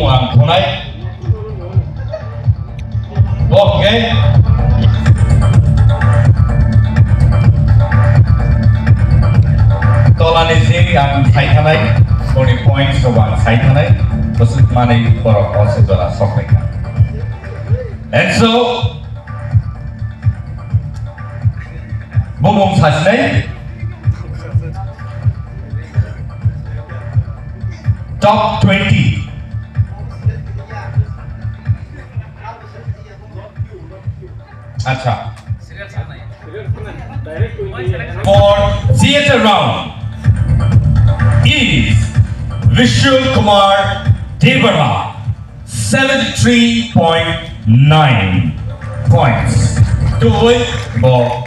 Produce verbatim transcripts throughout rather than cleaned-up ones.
Ang khonai. Bo hwnkhe tolani simi ang sai thanai, boni points rok ang sai thanai, bwswk manwi borok o se jora sok lai kha. And so, bumung sasinai top twenty. Acha. For theater round is Vishnu Kumar Debbarma, seventy-three point nine points. Tubui bo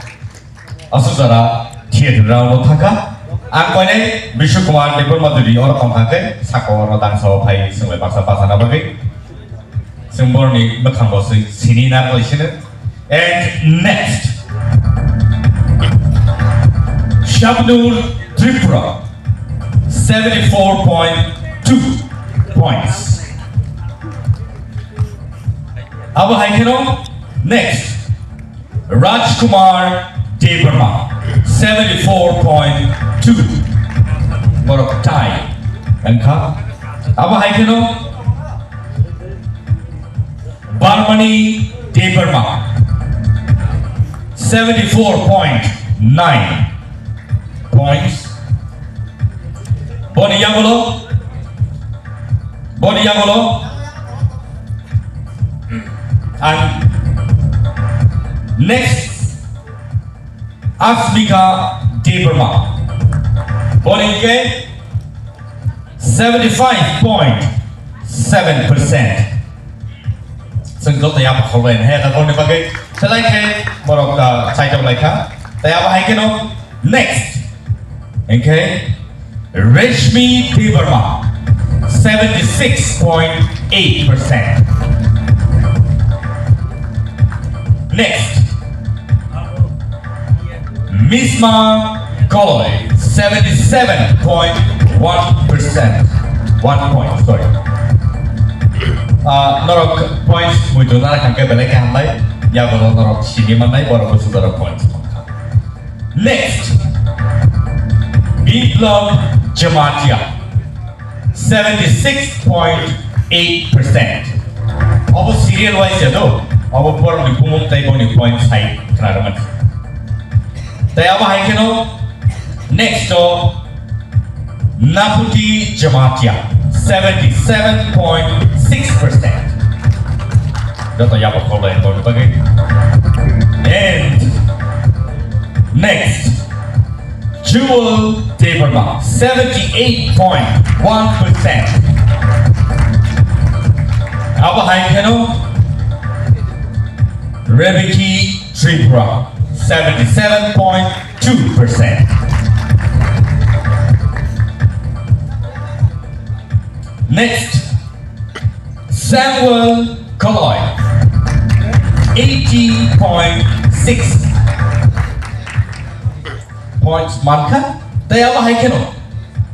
aswk jora theater round o thangkha. Ang koinai Vishnu Kumar Debbarma jodi oro tongkha khe saka oro dangsa o phai swngbai baksa bachana bagwi. Chwng borokni mwkhango swi sini narwkle sino. And next, Shabnur Tripura, seventy-four point two points. Abo hai kheno next, Rajkumar Debbarma, seventy-four point two. Borok tie wngkha. Abo hai kheno Barmani Debbarma, seventy-four point nine points. Boni yagulo, boni yagulo, ang next Asmika Debbarma. Boni ke seventy-five point seven percent. Chwng joto yapha kholbai hai da boni bagwi selai khe borok, ah, side o lai kha. Tei abo hai kheno next. Hingkhe Reshmi Debbarma, seventy-six point eight percent. Next, Misma Koloi, seventy-seven point one percent. One point, sorry. Ah, norok points muitu nara kangke belai khe hambai. Yago norok sini mannai, borok busu norok points mankha. Next, Biplab Jamatia, seventy-six point eight percent. Obo serial wise ya do, obo borokni bumung tei boni point sai khna rwmani. Tei abo hai kheno next o Naputi Jamatia, seventy-seven point six percent. Joto yabo kholbai boni bagwi. And next, Jewel Debbarma, seventy-eight point one percent. Abo hai kheno Rebeki Tripura, seventy-seven point two percent. Next, Samuel Koloi, eighty point six points mankha. Tei abo hai kheno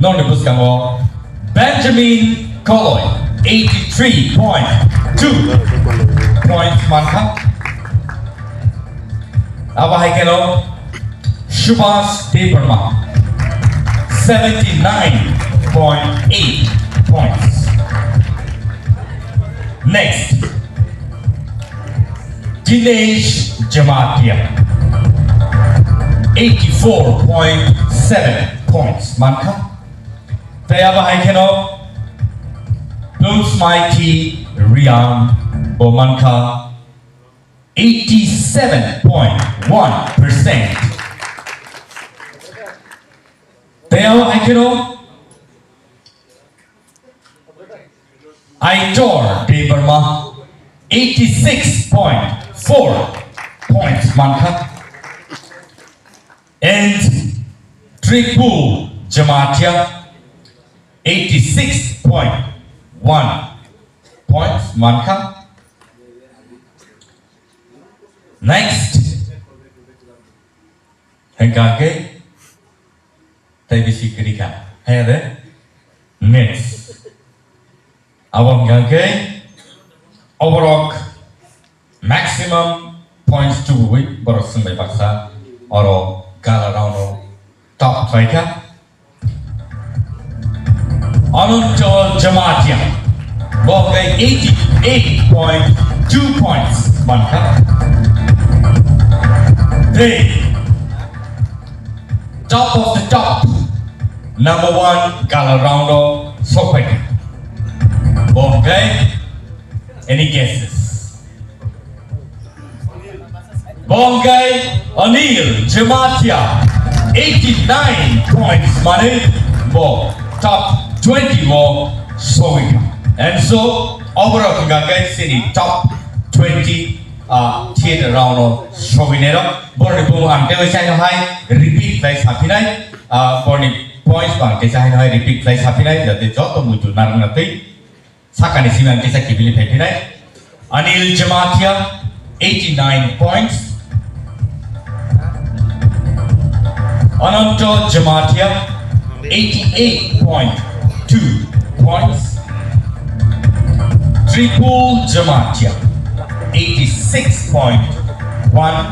nokni bwskango Benjamin Koloi, eighty-three point two points mankha. Abo hai kheno Subhas Debbarma, seventy-nine point eight points. Next, Dinesh Jamatia, eighty-four point seven points mankha. Tei abo hai kheno Blue Mighty Riang bo mankha eighty-seven point one percent. Tei abo hai kheno Aitor Debbarma, eighty-six point four points mankha. And Trikul Jamatia, eighty-six point one points mankha. Next. Hengkake tei bisi kwrwi kha. Hai de? Next. Abo hwnkha khe oborok maximum points tubuwi borok chwng bai baksa oro gala round o top khlaikha. Ananto Jamatia bo hwnkhe eighty eight point two points mankha. Tei top of the top, number one gala round o sokphaikha. Bo hwnkhe any guesses? Bo hwnkhe Anil Jamatia, eighty nine points mani bo top twenty o sogwikha. And so, oborok hwnkha khe chini top twenty, ah, theater round o sogwinairok. Borokni bumung ang teibo chaino hai repeat khlai saphinai, ah, borokni points bo ang teisa haino hai repeat khlai saphinai, jate joto muitu narwkna twi. Sakani simi ang kisa kibili phaiphinai. Anil Jamatia, eighty nine points. Ananto Jamatia, eighty eight point two points. Tripul Jamatia, eighty six point one